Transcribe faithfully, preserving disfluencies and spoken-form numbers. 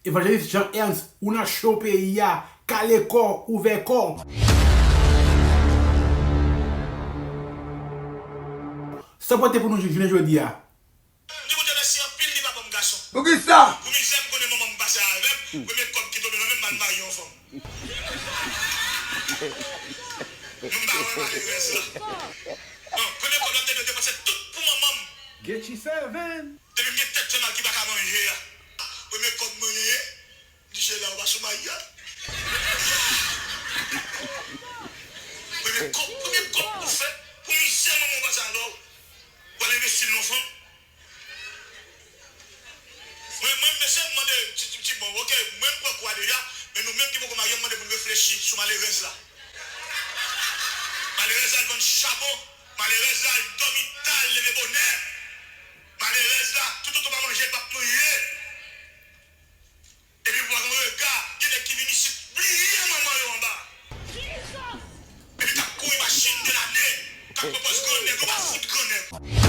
Evanjelis Jean Ernst, ou nan cho peyi a, kale kò, ouvè kò. Sa pote pou nou jounen jodi a. M di Bondye mèsi anpil, li pa ban m gason. Poukisa? Pou mizè m konnen manman m pase avè m, premye kòb ki tonbe nan men m, m al marye yon fanm. M pa wè malerèz la. Non, premye kòb la m te dwe depanse tout pou manman m. Get you seven. Depi m gen tèt fè mal ki pa ka manje a. Premye kòb mwen genyen, di se la ou pa sou may a. Premye kòb, premye kòb ou fè, pou mizè manman w pase avè w, w al envesti l nan fanm. Mwen, mwen, mesye, m mande ti, ti, ti, bon, ok, mwen m pran kou a deja, men nou menm ki poko marye, m mande pou n reflechi sou malerèz la. Malerèz la al vann chabon, malerèz la al dòmi ta, al leve bonè. Malerèz la, toutotan w pa manje, l p ap manje. Epi pou w pa gen yon rega, gen nèg ki vin isit, bliye manman yo anba. Epi k ap kouri machin de lane, k ap pran pòz gran nèg, yo pa fout gran nèg.